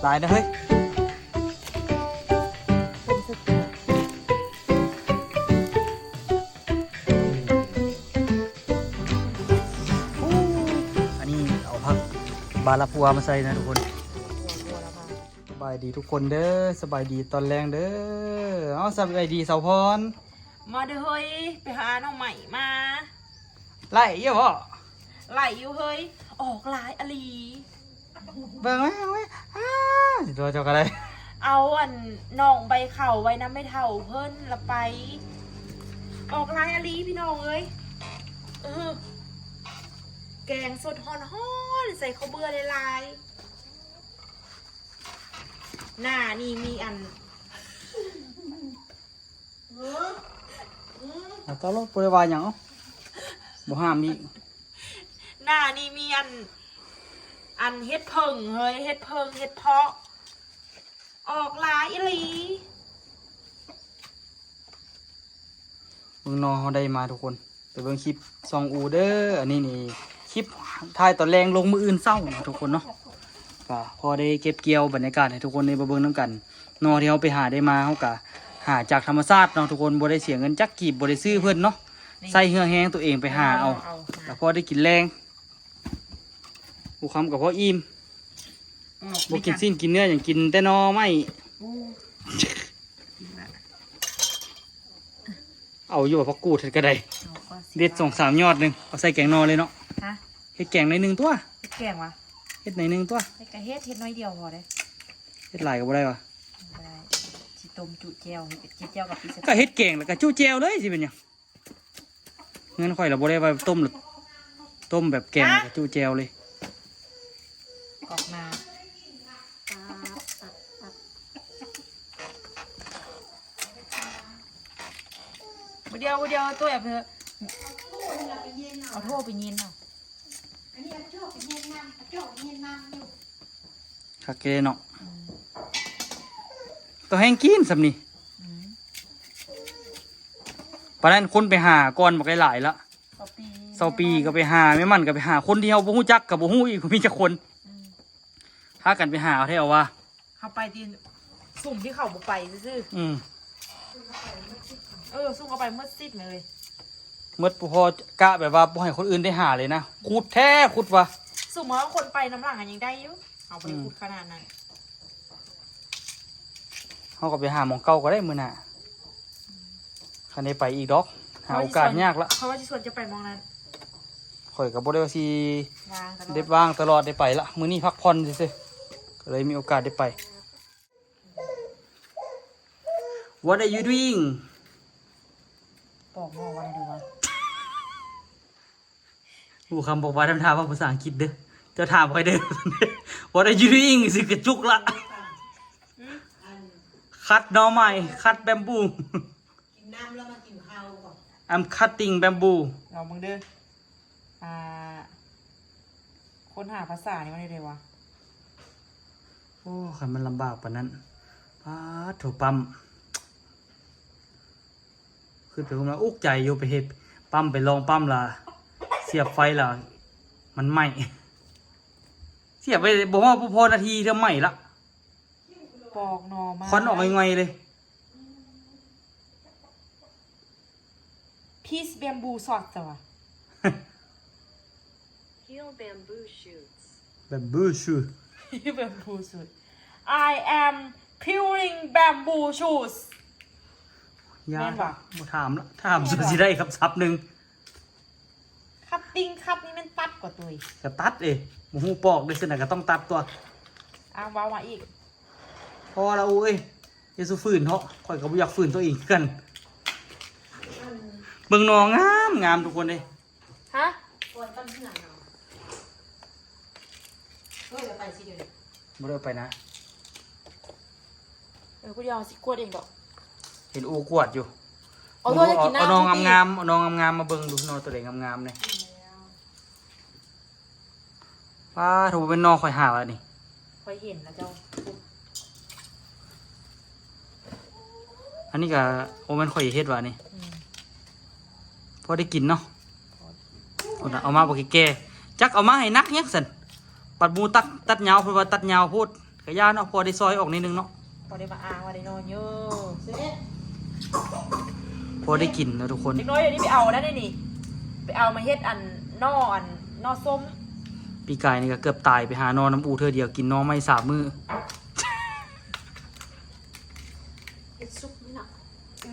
ຫຼາຍນະເຮີ້ຍ. ອັນນີ້ເອົາຜັກບາລາປົວມາໃສ່ນະທຸກຄົນ. ສະບາຍດີທຸກຄົນເດີ ສະບາຍດີຕອນແລງເດີ. ເອົາ ສະບາຍດີສາວພອນ. ມາເດີເຮີ້ຍ ໄປຫາໜໍ່ໄມ້ມາ. ໄຫຼຢູ່ບໍ່? ໄຫຼຢູ່ເຮີ້ຍ ອອກຫຼາຍອີ່ຫຼີ. ເບິ່ງແມ່ ເບິ່ງແມ່ ອ້າ ຕົວເຈົ້າກໍໄດ້ ເອົາອັນໜອງໃບເຂົ້າໄວ້ນຳແມ່ເຖົ້າເພິ່ນລະໄປ. ອອກຫຼາຍອີ່ຫຼີພີ່ນ້ອງເອີຍ. ເອີ ແກງສົດຮ້ອນໆ ໃສ່ເຂົ້າເບືອຫຼາຍໆ. ໜ້ານີ້ມີອັນ ເອົາຕໍ່ໂລດ ບໍ່ໄດ້ວ່າຫຍັງ ເອົາ ບໍ່ຫ້າມອີກ. ໜ້ານີ້ມີອັນ ອັນເຫັດເຜິ້ງເຮີ້ຍ ເຫັດເຜິ້ງ ເຫັດເຜາະ ອອກຫຼາຍອີ່ຫຼີ. ເບິ່ງໜໍ່ເຮົາໄດ້ມາທຸກຄົນ ໄປເບິ່ງຄລິບຊ່ອງອູເດີ. ອັນນີ້ນີ້ຄລິບຖ່າຍຕອນແລງລົງມື້ອື່ນເຊົ້າເນາະທຸກຄົນເນາະ. ກະພໍໄດ້ເກັບກ່ຽວບັນຍາກາດໃຫ້ທຸກຄົນໄດ້ມາເບິ່ງນຳກັນ. ໜໍ່ທີ່ເຮົາໄປຫາໄດ້ມາ ເຮົາກະຫາຈາກທຳມະຊາດເນາະທຸກຄົນ ບໍ່ໄດ້ເສຍເງິນຈັກກີບ ບໍ່ໄດ້ຊື້ເພິ່ນເນາະ. ນີ້ ໃຊ້ເຮືອແຮງຕົວເອງໄປຫາເອົາ ເອົາ ເອົາ ກະພໍໄດ້ກິນແລງ. ບໍ່ຄ່ຳກະພໍອີ່ມ ບໍ່ກິນຊີ້ນກິນເນື້ອຫຍັງ ກິນແຕ່ໜໍ່ໄມ້. ເອົາຢູ່ວ່າ ຜັກກູດເຮັດກະໄດ້ ເດັດສອງສາມຍອດໜຶ່ງ ເອົາໃສ່ແກງໜໍ່ເລີຍເນາະ. ຮະ ເຮັດແກງໜ້ອຍໜຶ່ງຕົວະ. ເຮັດແກງຫວາ? ເຮັດໜ້ອຍໜຶ່ງຕົວະ. ເຮັດກະເຮັດ ເຮັດໜ້ອຍດຽວພໍເດ້. ເຮັດຫຼາຍກະບໍ່ໄດ້ຫວາ? ບໍ່ໄດ້ ຊິຕົ້ມຈຸແຈ່ວ ເຮັດຈຸແຈ່ວກັບປີສະ ກະເຮັດແກງແລ້ວກະຈຸແຈ່ວເລີຍ ຊິເປັນຫຍັງ? ເຮືອນຂ້ອຍລະບໍ່ໄດ້ວ່າຕົ້ມ ຕົ້ມແບບແກງ ແລ້ວກະຈຸແຈ່ວເລີຍ. ອອກມາ ບໍ່ດຽວ ບໍ່ດຽວ ໂຕແອບເທີ ເອົາຖ້ວຍໄປເຢັນເອົາ. ອັນນີ້ເອົາໂຈກໄປເຮັດນຳ ເອົາໂຈກໄປເຮັດນຳຢູ່. ຄັກແທ້ເນາະ. ອືມ ໂຕແຮງກິນສ່ຳນີ້. ອືມ ປານນັ້ນຄົນໄປຫາກ່ອນບັກຫຼາຍໆລະ. ຊາວປີ ຊາວປີກໍໄປຫາ ແມ່ມັນກໍໄປຫາ ຄົນທີ່ເຮົາບໍ່ຮູ້ຈັກກໍບໍ່ຮູ້ອີກວ່າມີຈັກຄົນ. ອືມ ພາກັນໄປຫາເອົາແທ້ວ່າ. ເຮົາໄປທີ່ ຊຸມທີ່ເຂົາບໍ່ໄປຊື່ໆ. ອືມ ເອີ ຊຸມເຂົາໄປໝົດສິດເລີຍ ໝົດບໍ່ພໍກະແບບວ່າບໍ່ໃຫ້ຄົນອື່ນໄດ້ຫາເລີຍນະ. ຂຸດແທ້ຂຸດວ່າ ສົມມຸດວ່າຄົນໄປນຳຫຼັງຫັ້ນຍັງໄດ້ຢູ່ ເຮົາບໍ່ໄດ້ ອືມ ຂຸດຂະໜາດນັ້ນ. ເຮົາກໍໄປຫາໝ່ອງເກົ່າກໍໄດ້ມື້ໜ້າ. ອືມ ຄັນໄດ້ໄປອີກດອກ ຫາໂອກາດຍາກລະ. ເຂົາວ່າຊິຊວນ ເຂົາວ່າຊິຊວນຈະໄປໝ່ອງນັ້ນ. ຂ້ອຍກໍບໍ່ໄດ້ວ່າຊິ ວ່າງຕະຫຼອດ ໄດ້ວ່າງຕະຫຼອດ ໄດ້ໄປລະ. ມື້ນີ້ພັກຜ່ອນຊື່ໆ ກໍເລີຍມີໂອກາດໄດ້ໄປ. What are you doing? ບອກນ້ອງວ່າໄດ້ບໍ່? ຮູ້ຄຳບອກວ່າ ນຳທ່າເວົ້າພາສາອັງກິດເດີ ເຈົ້າຖາມຂ້ອຍເດີ. What are you doing? ຊິກະຈຸກລະ. ຄັດໜໍ່ໄມ້ ຄັດແບມບູ. ກິນນ້ຳແລ້ວມາກິນເຂົ້າກ່ອນ. I'm cutting bamboo. ລອງເບິ່ງເດີ. ອ່າ ຄົ້ນຫາພາສານີ້ມັນເຮັດໄດ້ວະ? ໂອ້ ຄັນມັນລຳບາກປານນັ້ນ ປາດໂທ້ ປ້ຳ ຄຶດໄປພຸ້ນລະ ອຸກໃຈຢູ່ ໄປເຮັດປ້ຳ ໄປລອງປ້ຳລະ ສຽບໄຟລະ ມັນໄໝ້ ສຽບໄປບໍ່ຮອດ ບໍ່ພໍນາທີເທື່ອໄໝ້ລະ. ປອກໜໍ່ໄມ້ ຄວັນອອກງ່ອຍໆເລີຍ. Peel bamboo shoot ຊະວະ. Peel bamboo shoots. Bamboo shoot. Peel bamboo shoot. I am peeling bamboo shoots. ຢ່າ ແມ່ນບໍ່? ບໍ່ຖາມລະ ຖາມ ແມ່ນບໍ່? ຊິໄດ້ຄຳສັບໜຶ່ງ. ຄັດຕິງຄັດນີ້ແມ່ນຕັດກວ່າ ຕຸ້ຍ ກະຕັດເອ ບໍ່ຮູ້ປອກເດ້ ຊັ້ນນະກະຕ້ອງຕັດຕົວະ. ອ້າວ ເວົ້າມາອີກ. ພໍລະ ໂອ້ຍ ຢ່າສູ່ຝືນເທາະ ຂ້ອຍກະບໍ່ຢາກຝືນຕົວເອງຄືກັນ. ເບິ່ງໜໍ່ງາມໆ ທຸກຄົນເດ້. ຮະ? ບໍ່ໄດ້ເອົາໄປນະ. ເອີ ຜູ້ດຽວຊິກວດເອງດອກ. ເຫັນອູກວດຢູ່. ເອົາ ເອົາໜໍ່ງາມໆ ເອົາໜໍ່ງາມໆມາເບິ່ງດູ ໜໍ່ໂຕໃດງາມໆແດ່. ປາດໂທ້ ບໍ່ແມ່ນໜໍ່ຂ້ອຍຫາວ່ານີ້. ຂ້ອຍເຫັນລະເຈົ້າ. ອັນນີ້ກະບໍ່ແມ່ນຂ້ອຍເຮັດວ່ານີ້. ອືມ ພໍໄດ້ກິນເນາະ. ພຸ້ນນະ ເອົາມາບໍ່ແກ່ ຈັກເອົາມາໃຫ້ໜັກຫຍັງຊັ້ນ ບັດໝູຕັດ ຕັດຍາວ ເພິ່ນວ່າຕັດຍາວໂພດ ກະຢ່າເນາະ ພໍໄດ້ຊອຍອອກໜ້ອຍໜຶ່ງເນາະ ພໍໄດ້ມາອ້າງວ່າໄດ້ນອນຢູ່ ພໍໄດ້ກິນເນາະທຸກຄົນ. ເດັກນ້ອຍດຽວນີ້ໄປເອົານັ້ນນີ້ ໄປເອົາມາເຮັດອັນໜໍ່ ອັນໜໍ່ສົ້ມ. ປີກາຍນີ້ກະເກືອບຕາຍ ໄປຫາໜໍ່ນຳອູເທື່ອດຽວ ກິນໜໍ່ໄມ້ສາມມື້. ເຮັດຊຸບນີ້ເນາະ ອື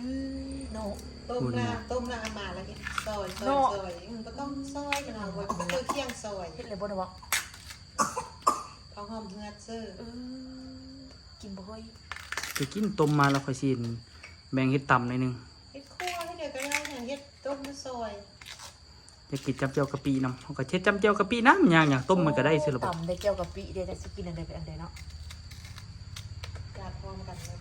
ເນາະ ຕົ້ມແລ້ວ ຕົ້ມແລ້ວເອົາມາແລ້ວເຮັດຊອຍ ຊອຍ ຊອຍ ອື ບໍ່ຕ້ອງຊອຍ ມັນເອົາໄວ້ ບໍ່ຕ້ອງຄຽງຊອຍ ເຮັດແລ້ວບໍ່ນະບໍ່ ເຂົາຫອມເຫືອດເຊີ ອື ກິນບໍ່ເຮີ້ຍ ໄປກິນ ຕົ້ມມາແລ້ວຂ້ອຍຊິແບ່ງເຮັດຕຳໜ້ອຍໜຶ່ງ ເຮັດຄົ່ວເຮັດຫຍັງກະໄດ້ ເຮັດຕົ້ມມາຊອຍ. ຢາກກິນຈ້ຳແຈ່ວກະປິນຳ ເຮົາກະເຮັດຈ້ຳແຈ່ວກະປິນຳ ຍ່າງຫຍັງຕົ້ມມັນກະໄດ້ຊື່ລະ ໂອ້ ບໍ່ ຕຳໄດ້ແຈ່ວກະປິເດ້ ຈັກຊິກິນອັນໃດເປັນອັນໃດເນາະ ຈານພ້ອມກັນເລີຍ.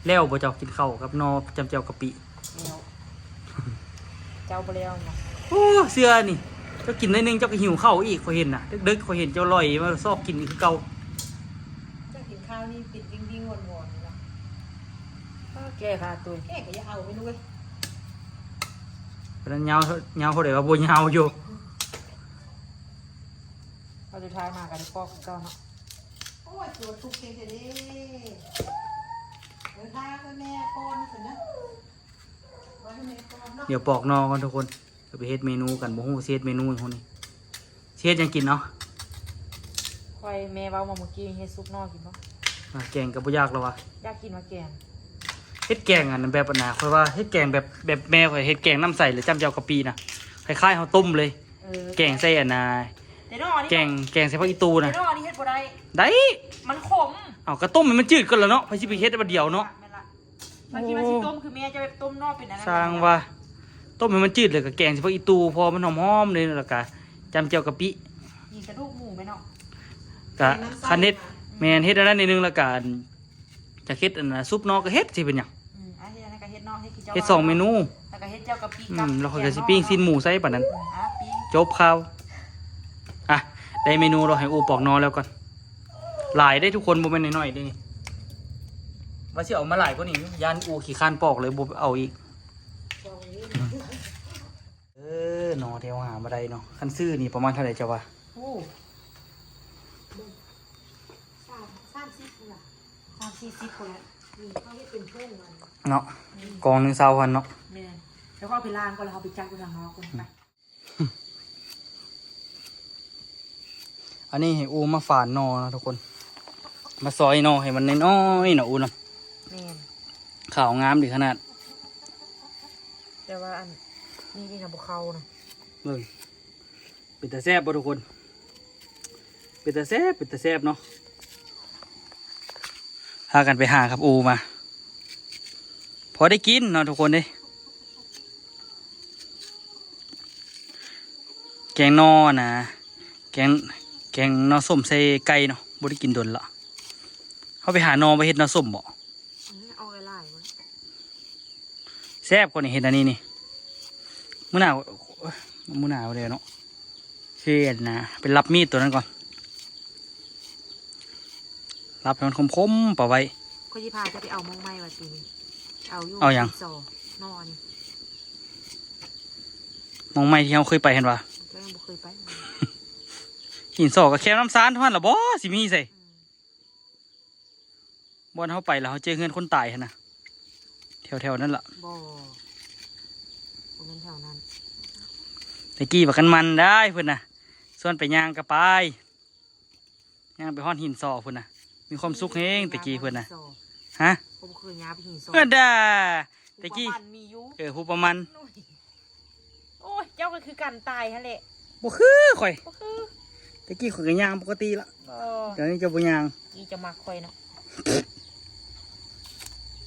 ແລ້ວບໍ່ເຈົ້າກິນເຂົ້າກັບໜໍ່ຈ້ຳແຈ່ວກະປິ ແລ້ວ ເຈົ້າບໍ່ແລ້ວນະ ໂອ້ ເຊື່ອນີ້ ເຈົ້າກິນໜ້ອຍໜຶ່ງເຈົ້າກະຫິວເຂົ້າອີກ ຂ້ອຍເຫັນນະ ເດິກໆ ຂ້ອຍເຫັນເຈົ້າລອຍມາຊອກກິນອີກຄືເກົ່າ ເຈົ້າກິນເຂົ້ານີ້ເປັນວິ່ງໆ ວອນໆ ນີ້ລະ. ເອີ ແກ່ຂະໜາດໂຕ ແກ່ກະຢ່າເອົາໄປລູກເອີຍ ປານນັ້ນຍາວ ຍາວເທົ່າໃດວ່າບໍ່ຍາວຢູ່ ເອົາສຸດທ້າຍມາກະໄດ້ປອກຄືເກົ່າເນາະ ໂອ້ຍ ຕົວທຸກເກັ່ງແທ້ເດ້ ເອີ ຖ້າໃຫ້ແມ່ກ່ອນຊັ້ນນະ ດຽວປອກໜໍ່ກ່ອນທຸກຄົນ ດຽວໄປເຮັດເມນູກັນ ບໍ່ຮູ້ຊິເຮັດເມນູຫຍັງນີ້ ຊິເຮັດຫຍັງກິນເນາະ ຂ້ອຍ ແມ່ເວົ້າມາມື້ກີ້ ເຮັດຊຸບໜໍ່ກິນບໍ່ ອາ ແກງກະບໍ່ຢາກແລ້ວວ່າ ຢາກກິນວ່າແກງ ເຮັດແກງອັນແບບອັນນະ ຂ້ອຍວ່າເຮັດແກງແບບ ແບບແມ່ຂ້ອຍເຮັດແກງນ້ຳໃສ ຫຼື ຈ້ຳແຈ່ວກະປິນະ ຄ້າຍໆ ເຮົາຕົ້ມເລີຍ ເອີ ແກງໃສ່ອັນນະ ແຕ່ໜໍ່ນີ້ ແກງ ແກງໃສ່ຜັກອີ່ຕູນະ ແຕ່ໜໍ່ນີ້ເຮັດບໍ່ໄດ້ ໄດ້ ມັນຂົມ ເອົາ ກະຕົ້ມໃຫ້ມັນຈືດກ່ອນລະເນາະ ໃຜຊິໄປເຮັດອັນດຽວເນາະ ແມ່ນລະ ຂ້ອຍຄິດວ່າຊິຕົ້ມຄືແມ່ເຈົ້າ ແບບຕົ້ມໜໍ່ເປັນອັນນັ້ນ ຊ່າງວ່າ ຕົ້ມໃຫ້ມັນຈືດ ແລ້ວກະແກງໃສ່ຜັກອີ່ຕູ ພໍມັນຫອມໆ ເດ້ ແລ້ວກະຈ້ຳແຈ່ວກະປິ ກິນກະດູກໝູແມ່ນເນາະ ກະຄັນເຮັດ ແມ່ນ ເຮັດອັນນັ້ນໜ້ອຍໜຶ່ງ ແລ້ວກະຈະເຮັດອັນຊຸບໜໍ່ກະເຮັດ ຊິເປັນຫຍັງ ອື ອັນນີ້ກະເຮັດເນາະ ເຮັດຄືເຈົ້າ ເຮັດສອງເມນູ ແລ້ວກະເຮັດແຈ່ວກະປິ ອື ກັບ ແລ້ວຂ້ອຍກະຊິປີ້ງຊີ້ນໝູໃສ່ປານນັ້ນ ອື ອ່າ ປີ້ງ ຈົບຂ່າວ ອ່ະ ໄດ້ເມນູແລ້ວ ໃຫ້ອູປອກໜໍ່ແລ້ວກ່ອນ ຫຼາຍເດ້ທຸກຄົນ ບໍ່ແມ່ນໜ້ອຍໆ ເດ້ນີ້ ວ່າຊິເອົາມາຫຼາຍກວ່ານີ້ ຢ້ານອູຂີ້ຄ້ານປອກເລີຍ ບໍ່ເອົາອີກ ເອີ ໜໍ່ທີ່ເຮົາຫາມາໄດ້ເນາະ ຄັນຊື້ນີ້ປະມານເທົ່າໃດເຈົ້າວ່າ ໂອ້ ສາມ ສາມສິບພຸ້ນລະ ສາມສີ່ສິບພຸ້ນລະ ນີ້ເຂົາເຮັດເປັນຖົງມັນເນາະ ອືມ ກ່ອງໜຶ່ງຊາວພັນເນາະ ແມ່ນ ແລ້ວເຮົາເອົາໄປລ້າງກ່ອນ ແລ້ວເຮົາໄປຈັກຢູ່ທາງນອກພຸ້ນ ອືມ ໄປ ອັນນີ້ໃຫ້ອູມາຝານໜໍ່ເນາະທຸກຄົນ ມາຊອຍໜໍ່ໃຫ້ມັນນ້ອຍໆ ເນາະອູເນາະ ແມ່ນ ຂາວງາມດີຂະໜາດ ແຕ່ວ່າອັນນີ້ນີ້ນະບໍ່ເຂົ້ານະ ເບິ່ງ ເປັນຕາແຊບບໍ່ທຸກຄົນ ເປັນຕາແຊບ ເປັນຕາແຊບເນາະ ພາກັນໄປຫາກັບອູມາ ພໍໄດ້ກິນເນາະທຸກຄົນເດ້ ແກງໜໍ່ນະ ແກງ ແກງໜໍ່ສົ້ມໃສ່ໄກ່ເນາະ ບໍ່ໄດ້ກິນດົນລະ ເຮົາໄປຫາໜໍ່ມາເຮັດໜໍ່ສົ້ມບໍ ອືມ ເອົາຫຼາຍໆ ແຊບກວ່ານີ້ ເຮັດອັນນີ້ນີ້ ມື້ໜ້າ ມື້ໜ້າເອົາແລ້ວເນາະ ຊິອັນນະ ໄປລັບມີດໂຕນັ້ນກ່ອນ ລັບໃຫ້ມັນຄົມໆ ປະໄວ້ ຂ້ອຍຊິພາເຈົ້າໄປເອົາໝ່ອງໃໝ່ວ່າຊິ ເອົາຢູ່ ເອົາຫຍັງ ຫີນສໍ ໜໍ່ນີ້ ໝ່ອງໃໝ່ທີ່ເຮົາເຄີຍໄປຫັ້ນຫວາ ເຈົ້າຍັງບໍ່ເຄີຍໄປ ຫີນສໍກະແຄມນ້ຳຊານເທົ່ານັ້ນລະບໍ ຊິມີໃສ ອືມ ບ່ອນເຮົາໄປແລ້ວເຮົາເຈີເຮືອນຄົນຕາຍຫັ້ນນະ ແຖວໆນັ້ນລະ ບໍ່ ບໍ່ແມ່ນແຖວນັ້ນ ແຕ່ກີ້ວ່າກັນໝັ່ນໄດ໋ເພິ່ນນະ ຊວນໄປຍ່າງກະໄປ ຍ່າງໄປຮອດຫີນສໍພຸ້ນນະ ມີຄວາມສຸກແຮງແຕ່ກີ້ເພິ່ນນະ ຮະ ເຂົາບໍ່ເຄີຍຍ່າງໄປຫີນສໍ ເອີ ດາ ແຕ່ກີ້ ຜູ້ປະມານມີຢູ່ ເອີ ຜູ້ປະມານ ໂອ້ຍ ເຈົ້າກະຄືກັນຕາຍຫັ້ນແຫຼະ ບໍ່ຄືຂ້ອຍ ບໍ່ຄື ແຕ່ກີ້ຂ້ອຍກະຍ່າງປົກກະຕິລະ ບໍ່ ດຽວນີ້ເຈົ້າບໍ່ຍ່າງ ກີ້ເຈົ້າມັກຂ້ອຍເນາະ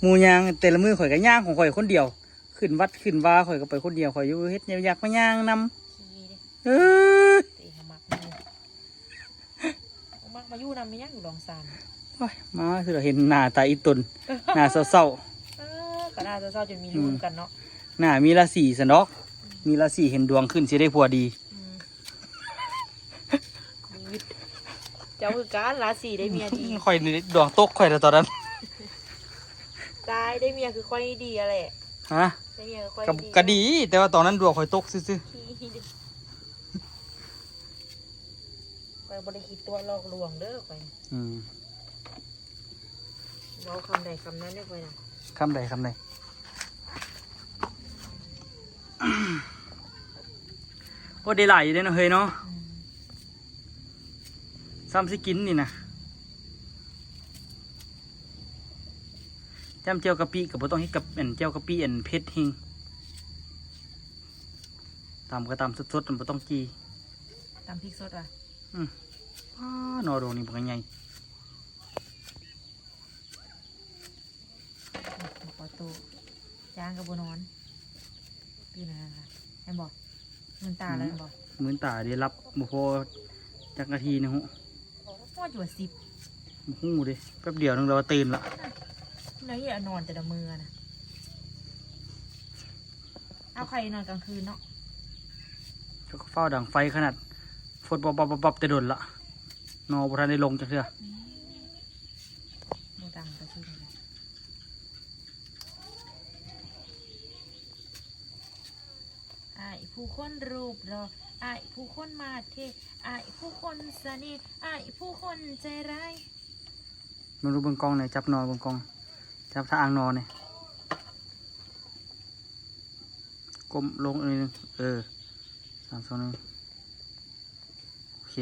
ໝູ່ຍ່າງແຕ່ລະມື້ ຂ້ອຍກະຍ່າງຂອງຂ້ອຍຄົນດຽວ ຂຶ້ນວັດຂຶ້ນວາຂ້ອຍກະໄປຄົນດຽວ ຂ້ອຍຢູ່ເຮັດຫຍັງຢາກມາຍ່າງນຳ ຂີ້ເດ້ ເອີ ເຕະຫາມັກ ມັກມາຢູ່ນຳແມ່ນຫຍັງຢູ່ດອງຊານ ໂອ້ຍ ມາຄືເຫັນໜ້າຕາອີ່ຕົນ ໜ້າເສົ້າໆ ເອີ ກະໜ້າເສົ້າໆ ຈົນມີລູກນຳກັນເນາະ ໜ້າມີລາສີຊັ້ນດອກ ມີລາສີເຫັນດວງຂຶ້ນຊິໄດ້ຜົວດີ ອືມ ເຈົ້າຄືກັນ ລາສີໄດ້ເມຍດີ ຂ້ອຍນີ້ດວງຕົກຂ້ອຍລະຕອນນັ້ນ ຕາຍ ໄດ້ເມຍຄືຂ້ອຍນີ້ດີຫັ້ນແຫຼະ ຮະ ກໍ ກໍດີ ແຕ່ວ່າຕອນນັ້ນດວງຂ້ອຍຕົກຊື່ໆ. ຂ້ອຍບໍ່ໄດ້ຄິດຕົວະຫຼອກລວງເດີຂ້ອຍ. ອືມ ເວົ້າຄຳໃດຄຳນັ້ນເດີຂ້ອຍນະ. ຄຳໃດຄຳໃດ. ໂອ້ ໄດ້ຫຼາຍຢູ່ເດ້ເນາະເຮີ້ຍເນາະ. ອືມ ສ່ຳຊິກິນນີ້ນະ. ຈ້ຳແຈ່ວກະປິກໍບໍ່ຕ້ອງເຮັດກັບ ອັນ ແຈ່ວກະປິອັນເຜັດແຮງ. ຕຳກໍຕຳສົດໆ ມັນບໍ່ຕ້ອງຈີ່. ຕຳພິກສົດຫວາ? ອືມ. ອ້າ ໜໍ່ດອກນີ້ບັກໃຫຍ່. ປະຕູ ຈ້າງກໍບໍ່ນອນ ຕື່ນແລ້ວນະ ແມ່ນບໍ່? ມືນຕາແລ້ວແມ່ນບໍ່? ອືມ ມືນຕາເດ້ ຫຼັບບໍ່ພໍຈັກນາທີນະ. ຮູ້ ຮອດຢູ່ວ່າສິບ ບໍ່ຮູ້ເດ້ ແປັບດຽວໜຶ່ງລາວກໍຕື່ນລະ. ນະ ນອນແຕ່ລະມື້ນະ. ເອົາ ໃຜນອນກາງຄືນເນາະ ເຂົາກໍຟ້າວດັງໄຟຂະໜາດ ຟົດປັບໆໆ ແຕ່ດົນລະ ໜໍ່ບໍ່ທັນໄດ້ລົງຈັກເທື່ອ. ອືມ ບໍ່ດັງກໍຄື ອ້າຍຜູ້ຄົນຮູບຫຼໍ່ ອ້າຍຜູ້ຄົນມາດເທ່ ອ້າຍຜູ້ຄົນສະເໜ່ ອ້າຍຜູ້ຄົນໃຈຮ້າຍ. ເບິ່ງດູ ເບິ່ງກ້ອງແດ່ ຈັບໜໍ່ເບິ່ງກ້ອງ ຈັບທາງໜໍ່ແດ່ ກົ້ມລົງອີກໜຶ່ງ ເອີ ສາມ ສອງ ໜຶ່ງ ໂອເຄ.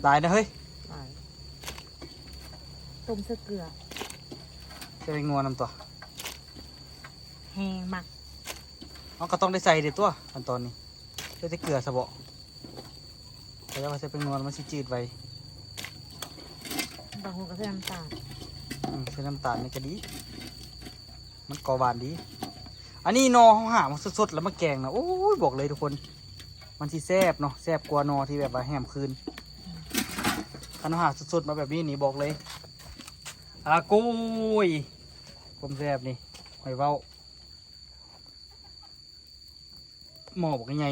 ຫຼາຍນະເຮີ້ຍ ຫຼາຍ. ຕົ້ມໃສ່ເກືອ ໃສ່ແປ້ງນົວນຳຕົວະ ແຮງມັກ. ເຮົາກໍຕ້ອງໄດ້ໃສ່ເດ້ຕົວະ ຂັ້ນຕອນນີ້ ໃສ່ແຕ່ເກືອຊະເບາະ. ເຂົາເຈົ້າວ່າໃສ່ແປ້ງນົວມັນຊິຈືດໄວ. ບາງຄົນກໍໃສ່ນ້ຳຕານ. ອືມ ໃສ່ນ້ຳຕານນີ້ກໍດີ ມັນກໍຫວານດີ. ອັນນີ້ໜໍ່ເຮົາຫາມາສົດໆ ແລ້ວມາແກງນະ ໂອ້ຍ ບອກເລີຍທຸກຄົນ ມັນຊິແຊບເນາະ ແຊບກວ່າໜໍ່ທີ່ແບບວ່າແຮມຄືນ. ອືມ ຄັນເຮົາຫາສົດໆມາແບບນີ້ນີ້ ບອກເລີຍ ອາໂກຍ ຄວາມແຊບນີ້ ໃຫ້ເວົ້າ. ໝໍ້ບັກໃຫຍ່.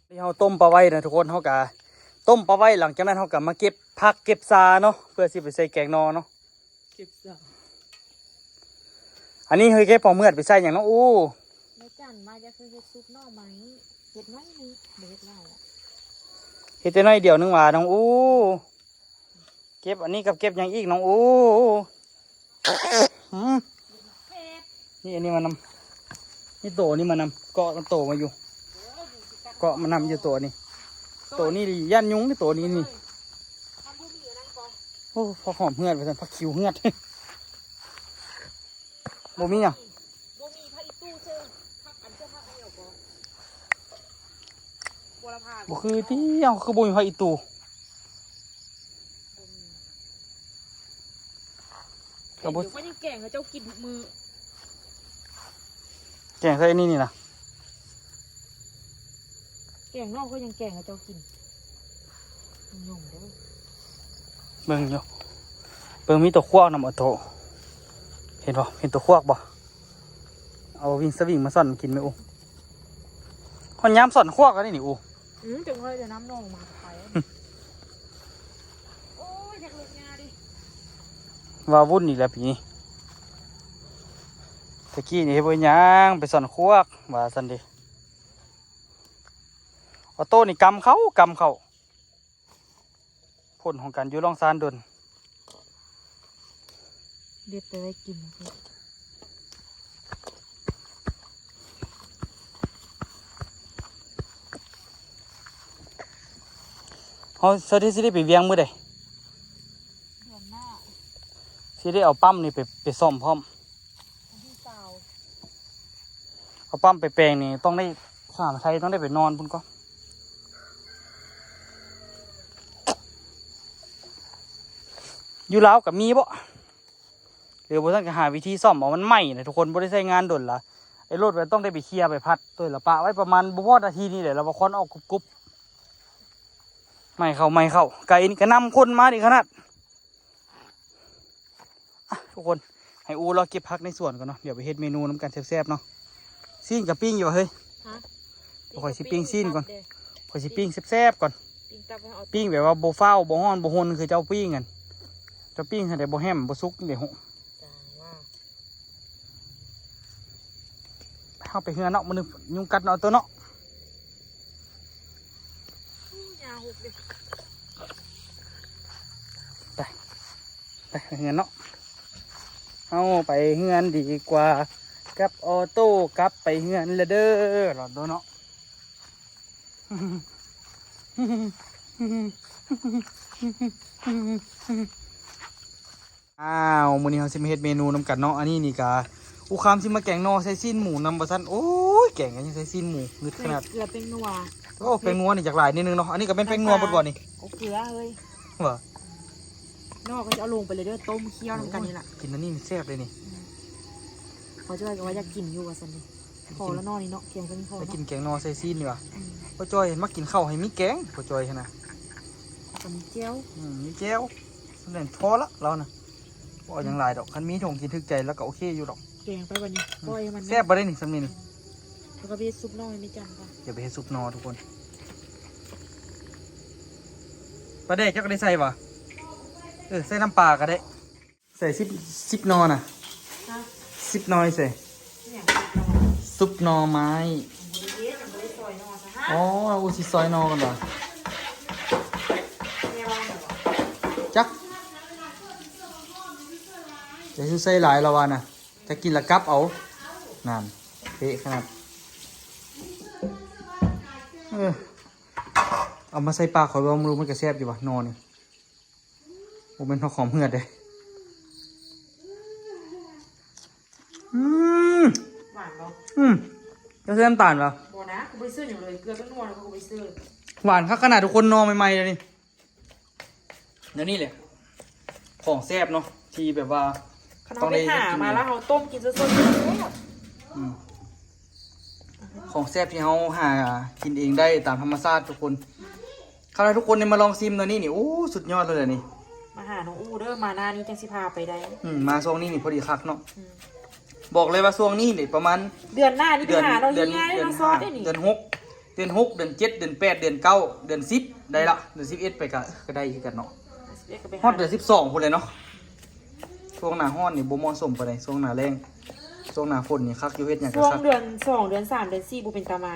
ທີ່ເຮົາຕົ້ມປາໄວ້ນະທຸກຄົນ ເຮົາກະຕົ້ມປາໄວ້ ຫຼັງຈາກນັ້ນເຮົາກະມາເກັບຜັກເກັບຊາເນາະ ເພື່ອຊິໄປໃສ່ແກງໜໍ່ເນາະ. ເກັບສາ ອັນນີ້ເຮີ້ຍ ເກັບເອົາເມືອດໄປໃສ່ຫຍັງນ້ອງອູ? ແມ່ຈັນວ່າຢາກເຮັດຊຸບໜໍ່ໄມ້ ເຮັດໜ້ອຍໜຶ່ງ ບໍ່ເຮັດຫຼາຍລະ ເຮັດແຕ່ໜ້ອຍດຽວໜຶ່ງຫວານ້ອງອູ? ເກັບອັນນີ້ກັບເກັບຫຍັງອີກນ້ອງອູ? ຫືມ ນີ້ອັນນີ້ມານຳ ນີ້ໂຕນີ້ມານຳ ເກາະໂຕມາຢູ່ ເກາະມານຳຢູ່ໂຕນີ້ ໂຕນີ້ຢ້ານຍຸງນີ້ ໂຕນີ້ນີ້. ໂອ້ ຜັກຫອມເຫືອດວ່າຊັ້ນ ຜັກຂິວເຫືອດ ບໍ່ມີຫຍັງ ບໍ່ມີຜັກອີຕູ່ ເຊີ ຜັກອັນເຊີ ຜັກອັນດຽວກໍ ບົວລະພາ ບໍ່ຄືຕິ ເອົ້າ ຄືບໍ່ມີຜັກອີຕູ່? ບໍ່ມີ ກໍບໍ່ ເຫັນຢູ່ ຂ້ອຍຍັງແກງໃຫ້ເຈົ້າກິນທຸກມື້ ແກງໃສ່ອັນນີ້ນີ້ນະ ແກງນອກຂ້ອຍຍັງແກງໃຫ້ເຈົ້າກິນ ຍົງເດີ ເບິ່ງຢູ່ ເບິ່ງມີຕົວຂວາກນຳ ໂອໂຕ ເຫັນບໍ່ ເຫັນຕົວຂວາກບໍ່? ເອົາວິງສະວິງມາຊ່ອນກິນແມ່ອູ ຮອດຍາມຊ່ອນຂວາກແລ້ວນີ້ ອູ. ອືມ ຈັ່ງເລີຍ ດຽວນ້ຳໜອງມາໄປ ໂອ້ຍ ຢາກເລີກຫຍ້າເດ້ ວ່າວຸ້ນອີກແລ້ວປີນີ້ ຕະກີ້ນີ້ເຮັດບໍ່ຫຍັງ ໄປຊ່ອນຂວາກ ວ່າຊັ້ນເດ້ ອອໂຕ້ນີ້ກຳເຂົ້າ ກຳເຂົ້າ ຜົນຂອງການຢູ່ລ່ອງຊານດົນ ເດັດແຕ່ໄດ້ກິນ. ເຮົາ ເຮົາຊິໄດ້ໄປວຽງມື້ໃດ? ເດືອນໜ້າ ຊິໄດ້ເອົາປ້ຳນີ້ໄປ ໄປສ້ອມພ້ອມ ວັນທີຊາວ ເອົາປ້ຳໄປແປງນີ້ ຕ້ອງໄດ້ ສາມໄທ ຕ້ອງໄດ້ໄປນອນພຸ້ນກ່ອນ. ຢູ່ລາວກໍມີບໍ? ຫຼືບໍ່ຊັ້ນກໍຫາວິທີສ້ອມເອົາ ມັນໄໝ້ນະທຸກຄົນ ບໍ່ໄດ້ໃຊ້ງານດົນລະ ໄອ້ລົດມັນຕ້ອງໄດ້ໄປເຄຍໄປພັດ ໂຕລະປະໄວ້ປະມານບໍ່ຮອດນາທີນີ້ແຫຼະ ລະວ່າຄວັນອອກກຸບໆ. ໃໝ່ເຂົ້າ ໃໝ່ເຂົ້າ ໄກ່ນີ້ກໍນຳຄົນມາດີຂະໜາດ. ອ່ະ ທຸກຄົນ ໃຫ້ອູ່ລໍເກັບຜັກໃນສວນກ່ອນເນາະ ດຽວໄປເຮັດເມນູນຳກັນແຊບໆເນາະ. ຊີ້ນກໍປີ້ງຢູ່ຫວາເຮີ້ຍ? ຮະ? ຂ້ອຍຊິປີ້ງຊີ້ນກ່ອນ ປີ້ງຕັບເດ້ ຂ້ອຍຊິປີ້ງແຊບໆກ່ອນ. ປີ້ງຕັບໃຫ້ເອົາ ປີ້ງແບບວ່າບໍ່ຟ້າວ ບໍ່ຮ້ອນ ບໍ່ຮົນຄືເຈົ້າປີ້ງຫັ້ນ. ເຈົ້າປີ້ງຫັ້ນແຕ່ບໍ່ແຫ້ມ ບໍ່ສຸກເດ້. ຈັ່ງວ່າ ເຮົາໄປເຮືອນເນາະ ມື້ນີ້ຍຸງກັດເນາະ ໂຕເນາະ. ໄປ ໄປເຮືອນເນາະ ເຮົາໄປເຮືອນດີກວ່າ ກັບອໍໂຕ້ກັບໄປເຮືອນລະເດີ ລະໂດເນາະ. ອ້າວ ມື້ນີ້ເຮົາຊິມາເຮັດເມນູນຳກັນເນາະ. ອັນນີ້ນີ້ກະ ອູຄາມຊິມາແກງໜໍ່ໃສ່ຊີ້ນໝູນຳວ່າຊັ້ນ. ໂອ້ຍ ແກງຫຍັງໃສ່ຊີ້ນໝູ ງຶດຂະໜາດ. ເກືອແປ້ງນົວ ໂອ້ ແປ້ງນົວນີ້ຢາກຫຼາຍໜ້ອຍໜຶ່ງເນາະ. ອັນນີ້ກໍແມ່ນແປ້ງນົວເບິດບໍ່ນີ້? ໂອ້ ເກືອເຮີ້ຍ ວ່າ ໜໍ່ກໍຈະເອົາລົງໄປເລີຍເດີ ຕົ້ມຄ້ຽວນຳກັນນີ້ລະ. ໂອ້ຍ ກິນອັນນີ້ແຊບເລີຍນີ້. ອືມ ເຂົາຈອຍກໍວ່າຢາກກິນຢູ່ວ່າຊັ້ນນີ້. ພໍລະເນາະນີ້ເນາະ ແກງເປັນພໍ ໄປກິນແກງໜໍ່ໃສ່ຊີ້ນດີກວ່າ. ອືມ ພໍ່ຈ້ອຍມັກກິນເຂົ້າໃຫ້ມີແກງ ພໍ່ຈ້ອຍຫັ້ນນະ ແລ້ວກໍມີແຈ່ວ. ອືມ ມີແຈ່ວ ສ່ຳນັ້ນພໍລະລາວນະ ບໍ່ເອົາຫຍັງຫຼາຍດອກ. ຄັນມີຖົງກິນຖືກໃຈລາວກໍໂອເຄຢູ່ດອກ. ແກງໄປບັດນີ້ ອືມ ປ່ອຍໃຫ້ມັນ ແຊບບໍ່ໄດ້ນີ້ ສ່ຳນີ້ນີ້. ແລ້ວກໍໄປເຮັດຊຸບໜໍ່ໃຫ້ແມ່ຈັນກ່ອນ. ດຽວໄປເຮັດຊຸບໜໍ່ທຸກຄົນ. ປາແດກເຈົ້າກໍໄດ້ໃສ່ບໍ່? ເອີ ໃສ່ນ້ຳປາກໍໄດ້. ໃສ່ສິບ ສິບໜໍ່ນະ. ຮະ? ສິບໜໍ່ໃສ່ ອີຫຍັງ? ຊຸບໜໍ່ໄມ້. ອໍ ອູຊິຊອຍໜໍ່ກ່ອນວ່າ. ຈັກ ຈະໃສ່ຫຼາຍລະວ່ານະ ຈະກິນລະກັບເອົາ. ນັ້ນ ເປະຂະໜາດ. ເອີ ເອົາມາໃສ່ປາກຂ້ອຍເບິ່ງ ມັນກະແຊບຢູ່ຫວາ ໜໍ່ນີ້. ບໍ່ແມ່ນຜັກຫອມເຫືອດເດ້. ອືມ ຫວານບໍ່? ອືມ ເຈົ້າໃສ່ນ້ຳຕານບໍ່? ບໍ່ນະ ກູບໍ່ໄດ້ໃສ່ຫຍັງເລີຍ ເກືອກັບນົວແລ້ວກູບໍ່ໄດ້ໃສ່. ຫວານຄັກຂະໜາດທຸກຄົນ ໜໍ່ໃໝ່ໆເດນີ້. ແນວນີ້ແຫຼະຂອງແຊບເນາະ ທີ່ແບບວ່າ ຄັນເຮົາໄປຫາມາແລ້ວເຮົາຕົ້ມກິນສົດໆ ແຊບ. ອືມ ຂອງແຊບທີ່ເຮົາຫາກິນເອງໄດ້ຕາມທຳມະຊາດທຸກຄົນ. ຄັນວ່າທຸກຄົນໄດ້ມາລອງຊີມແນວນີ້ນີ້ ໂອ້ ສຸດຍອດເລີຍນີ້. ມາຫານ້ອງອູ່ເດີ ມາໜ້ານີ້ຈັ່ງຊິພາໄປໄດ້. ອືມ ມາຊ່ວງນີ້ນີ້ພໍດີຄັກເນາະ. ອືມ ບອກເລີຍວ່າຊ່ວງນີ້ນີ້ປະມານເດືອນໜ້ານີ້ໄປຫານ້ອງເຮຍເນາະ ຊອດໄດ້ນີ້. ເດືອນຫົກ ເດືອນຫົກ ເດືອນເຈັດ ເດືອນແປດ ເດືອນເກົ້າ ເດືອນສິບ ໄດ້ລະ. ເດືອນສິບເອັດໄປກະ ກະໄດ້ຄືກັນເນາະ. ຮອດເດືອນສິບສອງພຸ້ນແຫຼະເນາະ. ຊ່ວງໜ້າຮ້ອນນີ້ບໍ່ເໝາະສົມປານໃດ ຊ່ວງໜ້າແລ້ງ. ຊ່ວງໜ້າຝົນນີ້ຄັກຢູ່ ເຮັດຫຍັງກະຄັກ. ຊ່ວງເດືອນສອງ ເດືອນສາມ ເດືອນສີ່ ບໍ່ເປັນຕາມາ.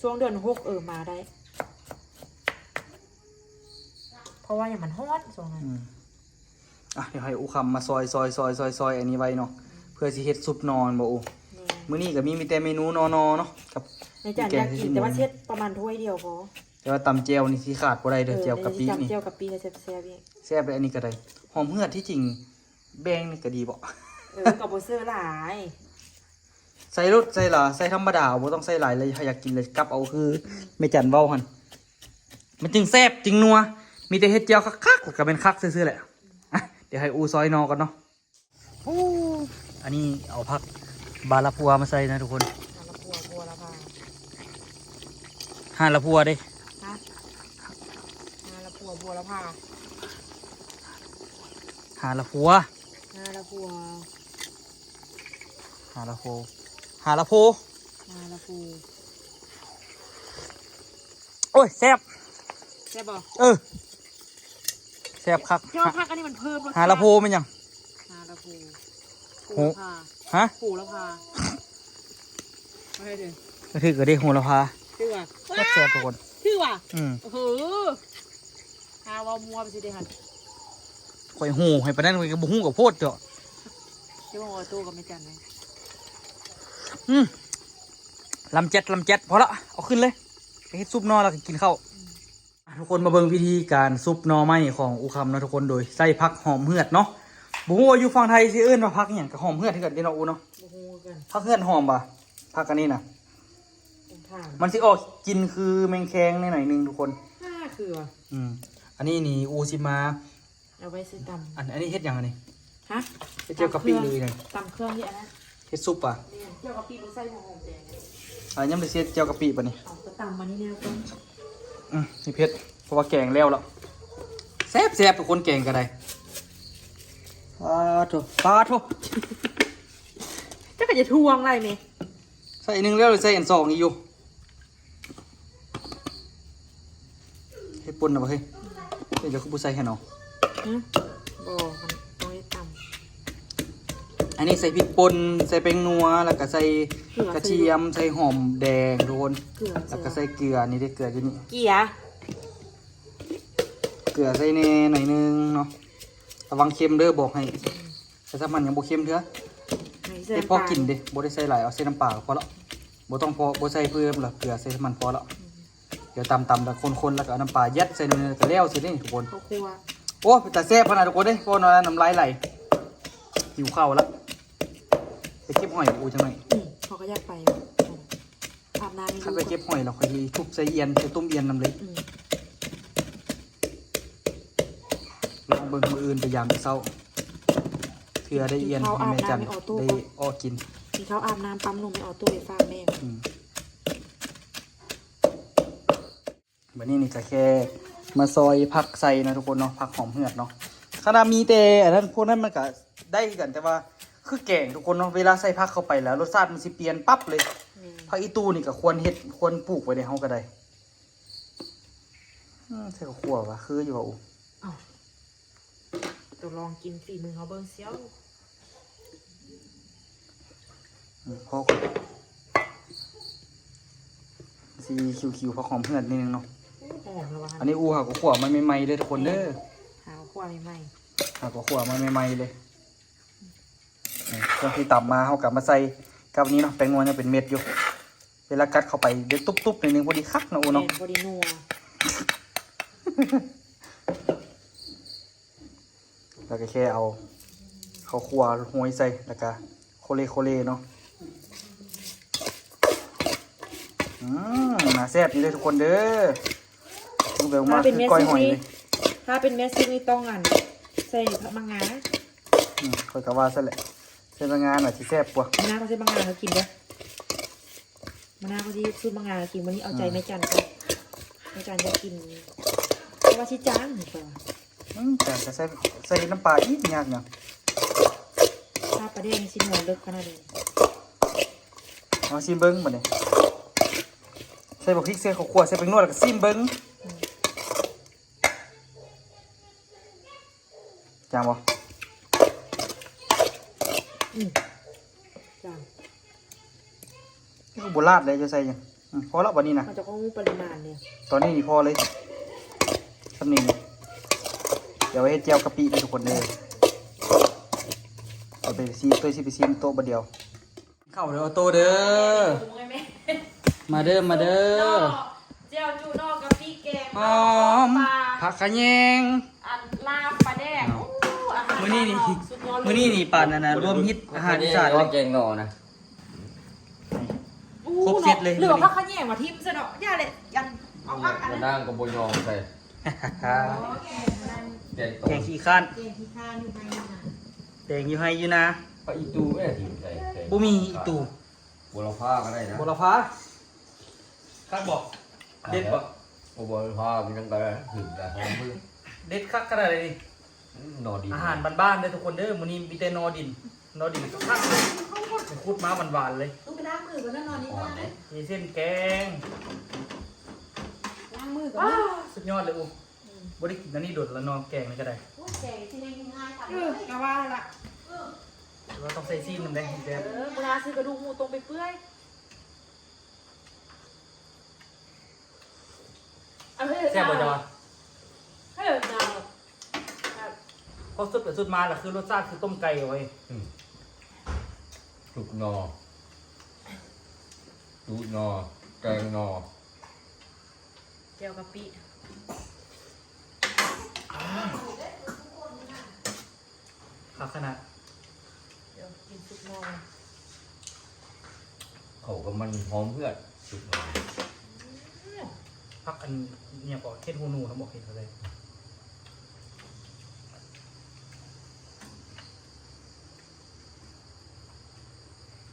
ຊ່ວງເດືອນຫົກ ເອີ ມາໄດ້. ເພາະວ່າຫຍັງ ມັນຮ້ອນຊ່ວງນັ້ນ. ອືມ ອ່ະ ດຽວໃຫ້ອູຄຳມາຊອຍໆໆໆອັນນີ້ໄວ້ເນາະ ເພື່ອຊິເຮັດຊຸບໜໍ່ແມ່ນບໍ່ອູ. ແມ່ນ ມື້ນີ້ກໍມີ ມີແຕ່ເມນູໜໍ່ໆເນາະ ກັບແມ່ຈັນຢາກກິນ ແຕ່ວ່າເຮັດປະມານຖ້ວຍດຽວພໍ. ແຕ່ວ່າຕຳແຈ່ວນີ້ຊິຂາດບໍ່ໄດ້ເດີ. ເອີ ແຈ່ວກະປິນີ້ ຕຳແຈ່ວກະປິແຊບໆອີກ. ແຊບເລີຍ ອັນນີ້ກໍໄດ້. ຫອມເຫືອດ ທີ່ຈິງແບ່ງນີ້ກໍດີບໍ່? ເອີ ກໍບໍ່ເຊີຫຼາຍ. ໃສ່ໂລດ ໃສ່ຫຼາ ໃສ່ທຳມະດາ ບໍ່ຕ້ອງໃສ່ຫຼາຍເລີຍ. ໃຜຢາກກິນເລີຍກັບເອົາ ຄືແມ່ຈັນເວົ້າຫັ້ນ. ມັນຈຶ່ງແຊບຈຶ່ງນົວ. ມີແຕ່ເຮັດແຈ່ວຄັກໆ ແລ້ວກໍແມ່ນຄັກຊື່ໆແຫຼະ. ອ່ະ ດຽວໃຫ້ອູ່ຊອຍໜໍ່ກ່ອນເນາະ. ໂອ້ ອັນນີ້ເອົາຜັກບາລະພົວມາໃສ່ນະທຸກຄົນ. ຫາລະພົວ ບົວລະພາ ຫາລະພົວເດ້. ຮະ? ຫາລະພົວ ບົວລະພາ ຫາລະພົວ ຫາລະພົວ ຫາລະໂພ ຫາລະໂພ ຫາລະໂພ. ໂອ້ຍ ແຊບ ແຊບບໍ່? ເອີ ແຊບຄັກ. ເຈົ້າ ຫາ ຜັກອັນນີ້ມັນເພີ່ມລົດຊາດ. ຫາລະໂພແມ່ນຫຍັງ? ຫາລະໂພ ໂຫ ໂຫລະພາ. ຮະ? ໂຫລະພາ. ບໍ່ໄດ້ເດີ ກໍຖືກກໍເດ້ ໂຫລະພາ. ຖືກວ່າ ແຊບໆທຸກຄົນ. ຖືກວ່າ. ອືມ ໂອ້ໂຫ ຫາເວົ້າມົວໄປຊິເດ້ຫັ້ນ. ຂ້ອຍໂຫໃຫ້ປານນັ້ນ ຂ້ອຍກໍບໍ່ຮູ້ກໍໂພດເດາະ. ຈະບອກວ່າໂຕກັບແມ່ຈັນແມ່. ອືມ ລຳແຈັດ ລຳແຈັດ. ພໍລະ ເອົາຂຶ້ນເລີຍ ໄປເຮັດຊຸບໜໍ່ແລ້ວກໍກິນເຂົ້າ. ອືມ ອ່ະ ທຸກຄົນມາເບິ່ງວິທີການຊຸບໜໍ່ໄມ້ຂອງອູຄຳເນາະທຸກຄົນ ໂດຍໃຊ້ຜັກຫອມເຫືອດເນາະ. ບໍ່ຮູ້ວ່າຢູ່ຝັ່ງໄທຊິເອີ້ນວ່າຜັກຫຍັງ ກໍຫອມເຫືອດຄືກັນເດ້ເນາະອູເນາະ. ບໍ່ຮູ້ຄືກັນ. ຜັກເຫືອດຫອມຫວາ? ຜັກອັນນີ້ນະ ມັນຊິອອກກິ່ນຄືແມງແຄງໜ້ອຍໜຶ່ງທຸກຄົນ. ຄືວ່າ ອືມ ອັນນີ້ນີ້ອູຊິມາ ເອົາໄວ້ໃສ່ຕຳ. ອັນ ອັນນີ້ເຮັດຫຍັງອັນນີ້? ຮະ? ເຮັດແຈ່ວກະປິ ຕຳເຄື່ອງ ຫຼືຫຍັງ? ຕຳເຄື່ອງເຮັດອັນນັ້ນ ເຮັດຊຸບຫວາ? ແມ່ນ ແຈ່ວກະປິບໍ່ໃສ່ຫົວຫອມແດງ. ອ່າ ຍັງບໍ່ໄດ້ເຮັດແຈ່ວກະປິປານນີ້. ເອົາ ກໍຕຳອັນນີ້ແລ້ວກ່ອນ. ອືມ ຊິເຜັດ ເພາະວ່າແກງແລ້ວລະ ແຊບໆ ທຸກຄົນ ແກງກໍໄດ້. ປາໂທ ປາໂທ ເຈົ້າກໍຢ່າທວງຫຼາຍແມ່. ໃສ່ໜຶ່ງແລ້ວ ໃສ່ອັນສອງອີກຢູ່. ເຮັດປົ່ນນະບໍ່ເຮີ້ຍ? ເຮັດແລ້ວຄືບໍ່ໃສ່ໃຫ້ເນາະ? ຫື? ບໍ່ ມັນຕ້ອງໄດ້ຕຳ. ອັນນີ້ໃສ່ພິກປົ່ນ ໃສ່ແປ້ງນົວ ແລ້ວກໍໃສ່ ເກືອ ກະທຽມ ໃສ່ຫອມແດງ ທຸກຄົນ ເກືອ ແລ້ວກໍໃສ່ເກືອ. ນີ້ເດ້ ເກືອຢູ່ນີ້ ເກືອ ເກືອໃສ່ແດ່ໜ້ອຍໜຶ່ງເນາະ. ລະວັງເຄັມເດີ ບອກໃຫ້. ແຕ່ສຳມັນຍັງບໍ່ເຄັມເທື່ອ ໃສ່ ໃສ່ ແຕ່ພໍກິນເດ້ ບໍ່ໄດ້ໃສ່ຫຼາຍ ເອົາໃສ່ນ້ຳປາກໍພໍລະ. ບໍ່ຕ້ອງພໍ ບໍ່ໃສ່ເພີ່ມລະ ເກືອໃສ່ສຳມັນພໍລະ. ອືມ ດຽວຕຳໆ ແລ້ວຄົນໆ ແລ້ວກໍເອົານ້ຳປາຍັດໃສ່ໃນນັ້ນ ແລ້ວຊິເດ້ທຸກຄົນ. ເຂົ້າຄົວ. ໂອ້ ເປັນຕາແຊບຂະໜາດ ທຸກຄົນເດ້. ເວົ້າແນວນັ້ນນ້ຳລາຍໄຫຼ ຫິວເຂົ້າລະ. ໄປເກັບຫອຍອູຈັກໜ້ອຍ. ອືມ ເຂົາກໍຢາກໄປ. ອາບນ້ຳ ຄັນໄປເກັບຫອຍແລ້ວ ຂ້ອຍຊິທຸບໃສ່ອຽນ ໃສ່ຕົ້ມອຽນນຳເລີຍ. ອືມ ລອງເບິ່ງ ມື້ອື່ນໄປຢາມແຕ່ເຊົ້າ ເພື່ອໄດ້ອຽນໃຫ້ແມ່ຈັນໄດ້ອໍ້ກິນ. ກິນເຂົ້າອາບນ້ຳ ປ້ຳນົມໃຫ້ອໍ້ໂຕ້ໄປຝາກແມ່. ອືມ ບັດນີ້ນີ້ກໍແຄ່ມາຊອຍຜັກໃສ່ນະທຸກຄົນເນາະ ຜັກຫອມເຫືອດເນາະ. ຂະໜາດມີແຕ່ອັນນັ້ນ ພວກນັ້ນມັນກໍໄດ້ຄືກັນ ແຕ່ວ່າຄືແກງທຸກຄົນເນາະ ເວລາໃສ່ຜັກເຂົ້າໄປແລ້ວ ລົດຊາດມັນຊິປ່ຽນປັບເລີຍ. ແມ່ນ ຜັກອີ່ຕູ່ນີ້ກໍຄວນເຮັດ ຄວນປູກໄວ້ໃນເຮົາກໍໄດ້. ອືມ ໃສ່ເຂົ້າຂົ້ວວ່າ ຄືຢູ່ວ່າອູ. ເອົ້າ ທົດລອງກິນຝີມືເຮົາເບິ່ງສ່ຽວ. ອືມ ພໍກ່ອນ ຊິຄິວໆ ພໍຫອມເຫືອດນິດໜຶ່ງເນາະ. ໂອ້ ຫອມແລ້ວວ່າ. ອັນນີ້ອູຫາກໍຂົ້ວມາໃໝ່ໆ ເດີທຸກຄົນເດີ. ຫາກໍຂົ້ວໃໝ່ໆ ຫາກໍຂົ້ວມາໃໝ່ໆ ເລີຍ. ນີ້ ຊ່ວງທີ່ຕຳມາ ເຮົາກໍມາໃສ່ກັບອັນນີ້ເນາະ ແປ້ງນົວຍັງເປັນເມັດຢູ່. ເວລາກັດເຂົ້າໄປ ເດີ ຕຸບໆ ໜ້ອຍໜຶ່ງ ພໍດີຄັກເນາະ ອູເນາະ. ແມ່ນ ພໍດີນົວ. ແລ້ວກໍແຄ່ເອົາເຂົ້າຂົ້ວໂຮຍໃສ່ ແລ້ວກໍໂຄເລໂຄເລເນາະ. ອືມ ໜ້າແຊບຢູ່ເດີທຸກຄົນເດີ. ເບິ່ງມາ ຄືກ້ອຍຫອຍເລີຍ. ຖ້າເປັນແມ່ຊິກນີ້ ຖ້າເປັນແມ່ຊິກນີ້ຕ້ອງອັນ ໃສ່ໝາກງາ. ອືມ ຂ້ອຍກໍວ່າຊັ້ນແຫຼະ ໃສ່ໝາກງາໜ້າຊິແຊບກວ່າ. ມານາວກໍໃສ່ໝາກງາໃຫ້ກິນເດີ. ມານາວກໍຊິສູດໝາກງາໃຫ້ກິນ. ມື້ນີ້ເອົາໃຈ ອືມ ແມ່ຈັນກ່ອນ ແມ່ຈັນຢາກກິນ ເພາະວ່າຊິຈ້າງ ຂ້ອຍວ່າ. ອືມ ຈ້າງກໍໃສ່ ໃສ່ນ້ຳປາອີກ ຍາກຫຍັງ. ຖ້າປາແດກນີ້ຊິນົວເລິກຂະໜາດໃດ. ເອົາຊີມເບິ່ງບັດນີ້ ໃສ່ບັກພິກ ໃສ່ເຂົ້າຂົ້ວ ໃສ່ແປ້ງນົວ ແລ້ວກໍຊີມເບິ່ງ. ອືມ ຈ້າງບໍ່? ອືມ ຈ້າງ. ຄືບໍ່ລາດເລີຍ ຈະໃສ່ຫຍັງ? ອືມ ພໍລະບັດນີ້ນະ. ເຮົາຈະຄວບຄຸມປະລິມານເດ. ຕອນນີ້ນີ້ພໍເລີຍ ຊ່ຳນີ້ນີ້. ດຽວໄວ້ເຮັດແຈ່ວກະປິເດີທຸກຄົນເດີ. ເອົາໄປຊີມ ໂຕຊິໄປຊີມໂຕະບາດດຽວ. ເຂົ້າເດີ ໂຕເດີ. ມາເດີ ມາເດີ. ແຈ່ວຈຸໜໍ່ກະປິແກງ ຫອມ ຜັກຂະແຍງ ອັນລາບປາແດກ. ໂອ້ ອາຫານມື້ນີ້ນີ້ ມື້ນີ້ນີ້ປານນັ້ນນະ ລວມຮິດອາຫານອີສານເລີຍ ແກງໜໍ່ນະ. ໂອ້ ຄົບເຊັດເລີຍ. ຫຼືວ່າຜັກຂະແຍງວ່າຖິ້ມຊະເນາະ. ຢ່າເລີຍ ອັນ ເອົາຜັກອັນນັ້ນ ນາງກໍບໍ່ຍອມໃສ່. ແກງ ແກງຂີ້ຄ້ານ ແກງຂີ້ຄ້ານຢູ່ໃນນະ ແກງຢູ່ໄຮ່ຢູ່ນາ. ຜັກອີ່ຕູ່ແມ່ຖິ້ມໃສ່ ບໍ່ມີອີ່ຕູ່. ບົວລະພາກໍໄດ້ນະ ບົວລະພາ. ຄັກບໍ່? ເດັດບໍ່? ໂອ້ ບົວລະພາມັນຍັງກໍໄດ້ ຫຶມໄດ້ຫອມມື. ເດັດຄັກຂະໜາດໃດນີ້. ອືມ ໜໍ່ດິນ ອາຫານບ້ານໆເດີທຸກຄົນເດີ. ມື້ນີ້ມີແຕ່ໜໍ່ດິນ ໜໍ່ດິນຄັກໆ ໄປຂຸດມາຫວານໆເລີຍ. ຕ້ອງໄປລ້າງມືກ່ອນນະ ໜໍ່ດິນມາເດ້. ມີເສັ້ນແກງ ລ້າງມືກ່ອນເນາະ. ສຸດຍອດເລີຍອູ. ອືມ ບໍ່ໄດ້ກິນອັນນີ້ດົນລະເນາະ ແກງນີ້ກໍໄດ້. ໂອ້ຍ ແກງຊິໄດ້ງ່າຍໆ ເອີ ກໍວ່າລະ. ເອີ ແຕ່ວ່າຕ້ອງໃສ່ຊີ້ນນຳເດ້ ແຊບ. ເອີ ມື້ໜ້າຊື້ກະດູກໝູຕົງໄປເປື່ອຍ. ແຊບບໍ່ເຈົ້າວ່າ? ເອີ ເຈົ້າ ແຊບ. ພໍສຸດໄປສຸດມາລະຄືລົດຊາດຄືຕົ້ມໄກ່ເວີຍ. ອືມ ຊຸບໜໍ່ ຈູດໜໍ່ ແກງໜໍ່ ແຈ່ວກະປິ. ຄັກຂະໜາດ. ດຽວກິນຊຸບໜໍ່ ເຂົ້າກັບມັນຫອມເພື່ອນ ຊຸບໜໍ່. ອືມ ຜັກອັນຫຍັງກໍ ເຫັດຫູໜູ ເຮົາບໍ່ເຫັນເຂົາເລີຍ.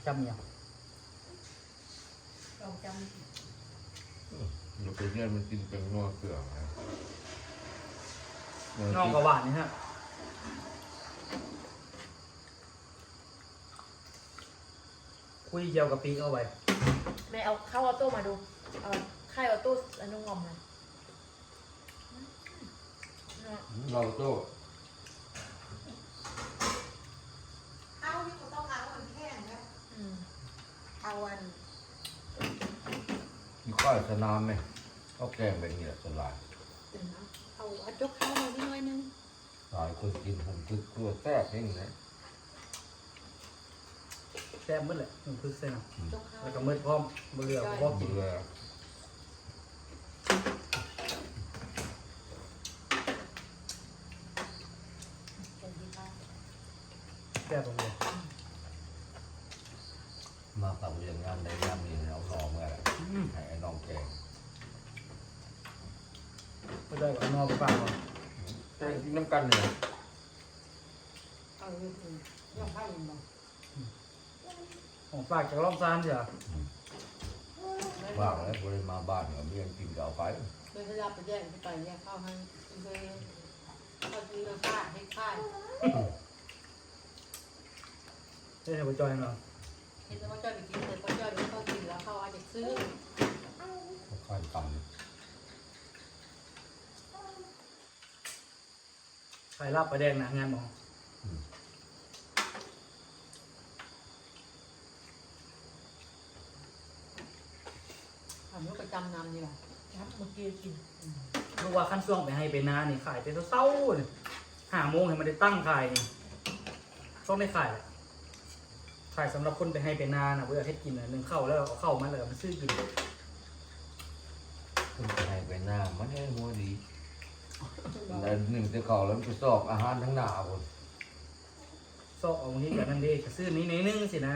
ຈ້ຳຫຍັງ? ລອງຈ້ຳ. ອືມ ໜູ ໄປເຮືອນມັນກິນແປ້ງນົວເຄື່ອງນະ ນ້ອງກໍຫວານນີ້ຮະ ຄຸຍກ່ຽວກະປິເອົາໄວ້ ແມ່ເອົາເຂົ້າອອໂຕ້ມາດູ ເອົາໄຂ່ອອໂຕ້ອັນນຸ່ງອມນະ ເນາະ ອືມ ເຂົ້າໂຕ ເອົາຢູ່ບໍ່ຕ້ອງເອົາອັນແຂງເດີ ອືມ ເອົາອັນ ຢູ່ຂ້າງສະໜາມແມ່ ເອົາແກງແບບນີ້ລະສ່ວນຫຼາຍ ເອົາ ເອົາຈົກເຂົ້າມາໜ້ອຍໜຶ່ງ ຫຼາຍຄົນກິນຫຸ່ງພຶກຄືວ່າແຊບແຮງເດ. ແຊບໝົດແຫຼະ ໜຶ່ງຄືເສັ້ນນະ ອືມ ແລ້ວກໍໝົດພ້ອມ ບໍ່ເຫຼືອ ບໍ່ພໍກິນ ບໍ່ເຫຼືອ ແຊບບໍ່? ມາຝາກວຽກງານໄດ້ຍາມນີ້ ເອົາໜໍ່ເມືອ ອືມ ໃຫ້ໄອ້ນ້ອງແກງ ບໍ່ໄດ້ກໍເອົາໜໍ່ໄປຝາກບໍ່? ແກງກິນນຳກັນນີ້ ເອົາຢູ່ ເລື່ອງໄຜແມ່ນບໍ່? ຂອງຝາກຈາກລອງຊານເທື່ອ ອືມ ວ່າງແລ້ວບໍ່ໄດ້ມາບ້ານ ກໍມີຫຍັງກິນກໍເອົາໄປ ເວລາໄປແຍກ ໄປແຍກເຂົ້າໃຫ້ ເອີ ເຂົ້າກິນມາຂາຍ ເຮັດຂາຍ ເຮັດໃຫ້ບໍ່ຈ່ອຍເນາະ ເຮັດໃຫ້ບໍ່ຈ່ອຍໄປກິນ ແຕ່ບໍ່ຈ່ອຍໄປເຂົ້າກິນ ແລ້ວເຂົ້າອາດຈະຊື້ ເຂົ້າຂາຍຕຳ. ຂາຍລາບປາແດກໜ້າເຮືອນບໍ່? ອືມ ຖາມລູກປະຈຳນຳນີ້ລະ ຈຳເມື່ອກີ້ກິນ ອືມ ລູກວ່າຄັນຊ່ວງໄປໄຮ່ໄປນານີ້ ຂາຍແຕ່ເຊົ້າໆ ນີ້ ຫ້າໂມງໃຫ້ມັນໄດ້ຕັ້ງຂາຍນີ້ ຊ່ວງໄດ້ຂາຍແຫຼະ. ຂາຍສຳລັບຄົນໄປໄຮ່ໄປນານະ ບໍ່ຢາກເຮັດກິນນະ ໜຶ້ງເຂົ້າແລ້ວເອົາເຂົ້າມາ ແລ້ວກໍໄປຊື້ກິນ ຄົນໄປໄຮ່ໄປນາມັນແຮ່ງຫົວດີ ແລ້ວໜຶ້ງແຕ່ເຂົ້າແລ້ວໄປຊອກອາຫານທາງໜ້າພຸ້ນ ຊອກເອົາ ບາງທີກໍນັ້ນເດ້ ກໍຊື້ໜ້ອຍໜຶ່ງຊີ້ນະ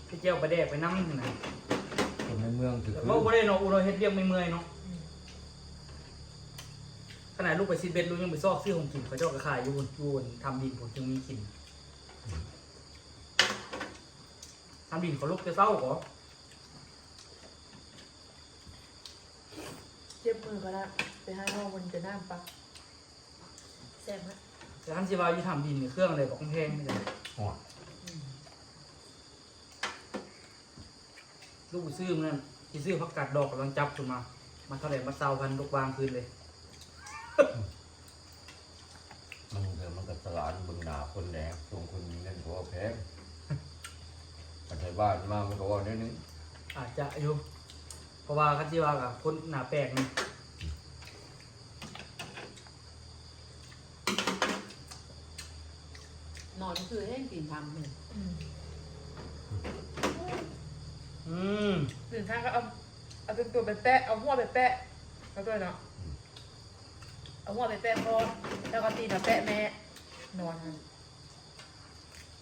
ໄປແຈ່ວປາແດກໄປນຳຫັ້ນນະ ຄົນໃນເມືອງຄື ເວົ້າບໍ່ໄດ້ເນາະ ອຸດອນເຮັດວຽກເມື່ອຍໆເນາະ ອືມ ຂະໜາດລູກໄປຊິດເບັດ ລູກຍັງໄປຊອກຊື້ຂອງກິນ ເຂົາເຈົ້າກໍຂາຍຢູ່ ຢູ່ທຳດິນພຸ້ນ ຈຶ່ງມີກິນ ອືມ ທຳດິນເຂົາລຸກແຕ່ເຊົ້າກໍ ເຈັບມືກໍໄດ້ ໄປຫານ້ອງມັນຈະນ້ຳປັກ ແຊບນະ ແຕ່ຄັນຊິວ່າຢູ່ທຳດິນນີ້ ເຄື່ອງໃດບັກແພງນີ້ ອືມ ລູກໄປຊື້ມື້ນັ້ນ ຊິຊື້ຜັກກາດດອກ ກຳລັງຈັບຂຶ້ນມາ ມັນເທົ່າໃດ ມັດຊາວພັນ ລູກວາງຄືນເລີຍ. ບາງເທື່ອມັນກໍສະຫຼາດເບິ່ງໜ້າຄົນແດ່ ຊ່ວງຄົນມີເງິນກໍເວົ້າແພງ ຄັນໄທບ້ານມາມັນກໍເວົ້າແນວໜຶ່ງ ອາດຈະຢູ່ ເພາະວ່າຄັນຊິວ່າກໍຄົນໜ້າແປກນີ້ ນອນຄືແຮງຕີນທາງເພິ່ນ ອືມ ອືມ ຕີນທາງກໍເອົາ ເອົາຕົວໄປແປະ ເອົາຫົວໄປແປະ ເອົາຕົວເນາະ ອືມ ເອົາຫົວໄປແປະພໍ່ ແລ້ວກໍຕີນມາແປະແມ່ ນອນ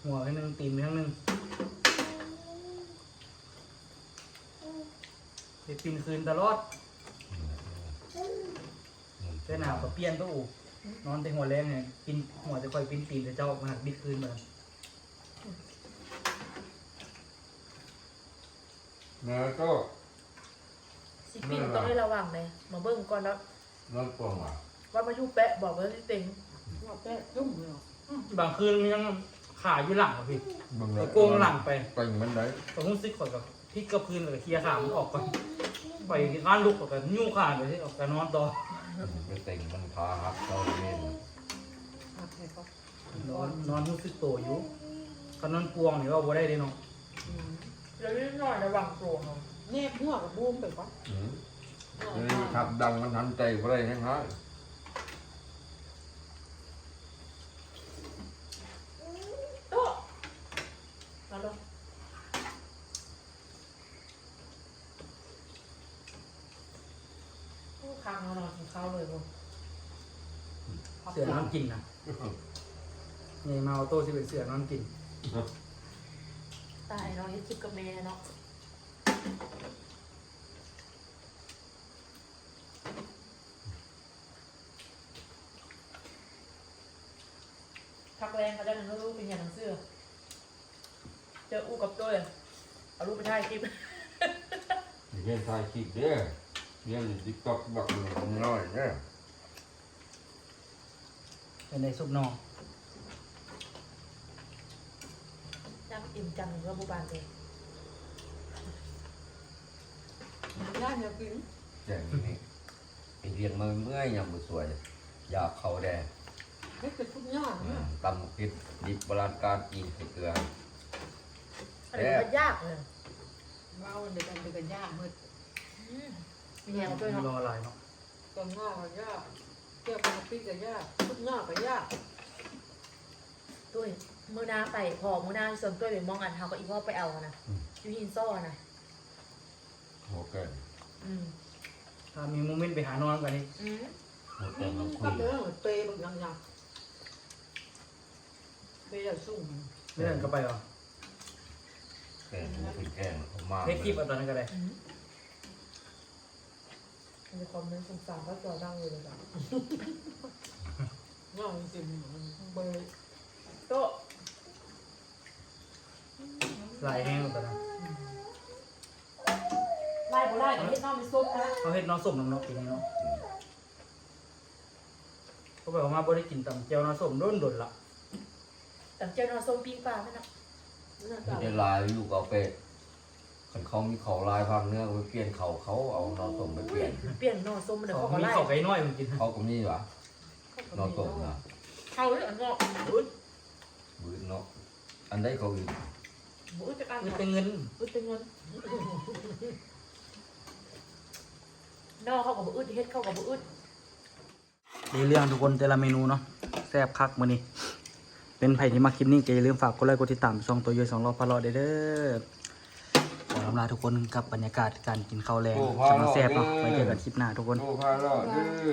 ຫົວໄປທາງໜຶ່ງ ຕີນໄປທາງໜຶ່ງ ໄດ້ປິ່ນຄືນຕະຫຼອດ ອືມ ແຕ່ໜາວກໍປ່ຽນໂຕ ນອນແຕ່ຫົວແລງນີ້ ປິ່ນຫົວແຕ່ຂ້ອຍ ປິ່ນຕີນແຕ່ເຊົ້າ ມັນຫັກບິດຄືນມາ ແມ່ນໂຕ ຊິປິ່ນຕ້ອງໄດ້ລະວັງເດ້ ມາເບິ່ງກ່ອນເນາະ ນອນປ່ອງວ່າ ວ່າມາຢູ່ແປະ ບອກວ່າຊິເຕັງ ວ່າແປະຈຸ້ມເນາະ ອືມ ບາງຄືນມັນຍັງຂາຢູ່ຫຼັງວ່າພີ່ ເບິ່ງແລ້ວ ໂກງຫຼັງໄປ ເຕັງມັນໄດ້ ກໍຮູ້ສຶກຂ້ອຍກໍ ພິດກັບພື້ນ ແລ້ວກໍເຄຍຂາມັນອອກກ່ອນ ໄປງານລຸກ ແລ້ວກໍຍູ້ຂາໄປ ອອກໄປນອນຕໍ່ ໄປເຕັງມັນຂາຫັກເຈົ້າເວນ ນອນ ນອນຮູ້ສຶກໂຕຢູ່ ຄັນນອນກວງນີ້ເວົ້າບໍ່ໄດ້ເດ້ເນາະ ອືມ ແລ້ວນິດໜ້ອຍລະວັງໂຕເຮົາ ແນບຫົວກໍບູມໄປກ່ອນ ອືມ ນອນ ເອີ ທັບດັງມັນຫັນໃຈບໍ່ໄດ້ແຮງຮ້າຍ ໂຕ ມາລົງ ໂອ້ ຄ້າງເຮົານອນກິນເຂົ້າເລີຍພຸ້ນ ເສືອນອນກິນນະ ໃຫຍ່ມາອອໂຕ້ຊິເປັນເສືອນອນກິນ ຕາຍເນາະ ເຮັດຄລິບກັບແມ່ເນາະ ພັກແລງເຂົາເຈົ້ານັ້ນ ລູກໄປຮຽນໜັງສື ເຈີອູ້ກັບໂຕ້ຍ ເອົາລູກໄປຖ່າຍຄລິບ ໄປຮຽນຖ່າຍຄລິບເດີ້. ນີ້ TikTok ບັກນ້ອຍເດີ. ເປັນໄດ້ຊຸບໜໍ່? ຈັກອີ່ມຈັງເລີຍບໍ່ບານເດ້. ຢ້ານຢາກກິນ. ແກງນີ້ ໄປວຽງມາເມື່ອຍ ຍາມບໍ່ສວຍ ຢາກເຂົ້າແດ່. ເຮັດເປັນທຸກຢ່າງ ອືມ ນະ ຕຳເຜັດດິບໂບລານການຈີນໃສ່ເກືອ. ອັນນີ້ກໍຍາກເລີຍ. ເວົ້າອັນດຽວກັນກໍຍາກໝົດ. ອືມ ແນວດ້ວຍເນາະ ລໍຫຼາຍເນາະ. ແກງໜ້າກໍຍາກ ແກງບັກກະປິກໍຍາກ ຊຸບໜໍ່ກໍຍາກ. ຕຸ້ຍ ມື້ໜ້າໄປ ພໍມື້ໜ້າຊວນຕຸ້ຍໄປໝ່ອງອັນເຮົາກັບອີ່ພໍ່ໄປເອົາຫັ້ນນະ ອືມ ຢູ່ຫີນຊໍຫັ້ນນະ. ຫົວແກງ ອືມ ຖ້າມີໂມເມັນໄປຫານອນກັນນີ້. ອືມ ຫົວແກງ ອືມ ເຮົາຄຸຍ ເປບັກຫຍັງໆ ເປຢ່າສູງ. ມື້ນັ້ນກໍໄປເອົາ ແກງຫົວເປັນແກງມາກ ເຮັດຄລິບເອົາຕອນນັ້ນກໍໄດ້. ອືມ ໃນຄອມເມັນສົງສານກໍຕົວນັ່ງຢູ່ເລີຍຈ້ະ ນ້ອງກິນເບີໂຕະ ຫຼາຍແຮງແລ້ວຕອນນັ້ນ. ອືມ ຫຼາຍບໍ່ຫຼາຍກໍເຮັດໜໍ່ໄມ້ສົ້ມນະ ເຮົາເຮັດໜໍ່ສົ້ມນຳເນາະປີນີ້ເນາະ. ອືມ ເພາະວ່າມາບໍ່ໄດ້ກິນຕຳແຈ່ວໜໍ່ສົ້ມດົນໆລະ. ຕຳແຈ່ວໜໍ່ສົ້ມ ປີ້ງປາແມ່ນເນາະ. ເຮັດໄດ້ຫຼາຍຢູ່ເຂົາເປະ ຄັນເຂົາມີເຂົ້າຫຼາຍພາກເໜືອກໍໄປປ່ຽນເຂົ້າເຂົາ ເອົາໜໍ່ສົ້ມໄປປ່ຽນ ປ່ຽນໜໍ່ສົ້ມ. ເຂົາກໍມີເຂົ້າໄກ່ນ້ອຍມັນກິນ ເຂົາກໍມີຫວາ ໜໍ່ຕົ້ມນະ. ເຂົ້າເລີຍເນາະ ບຶດ ບຶດເນາະ. ອັນໃດເຂົາອຶດ ບໍ່ອຶດຈັກອັນ ອຶດແຕ່ເງິນ ອຶດແຕ່ເງິນ. ໜໍ່ເຂົາກໍບໍ່ອຶດ ເຫັດເຂົາກໍບໍ່ອຶດ. ໄດ້ເລື່ອງທຸກຄົນ ແຕ່ລະເມນູເນາະ ແຊບຄັກມື້ນີ້. ເປັນໃຜທີ່ມັກຄລິບນີ້ກໍຢ່າລືມຝາກກົດໄລກົດຕິດຕາມຊ່ອງຕົວຢູ່ສອງລໍ້ພາເລາະໄດ້ເດີ. ຂໍລຳລາທຸກຄົນກັບບັນຍາກາດການກິນເຂົ້າແລງ ໂອ້ ພາເລາະ ກຳລັງແຊບເນາະ ເດີ ໄວ້ເຈີກັນຄລິບໜ້າທຸກຄົນ ໂອ້ ພາເລາະເດີ.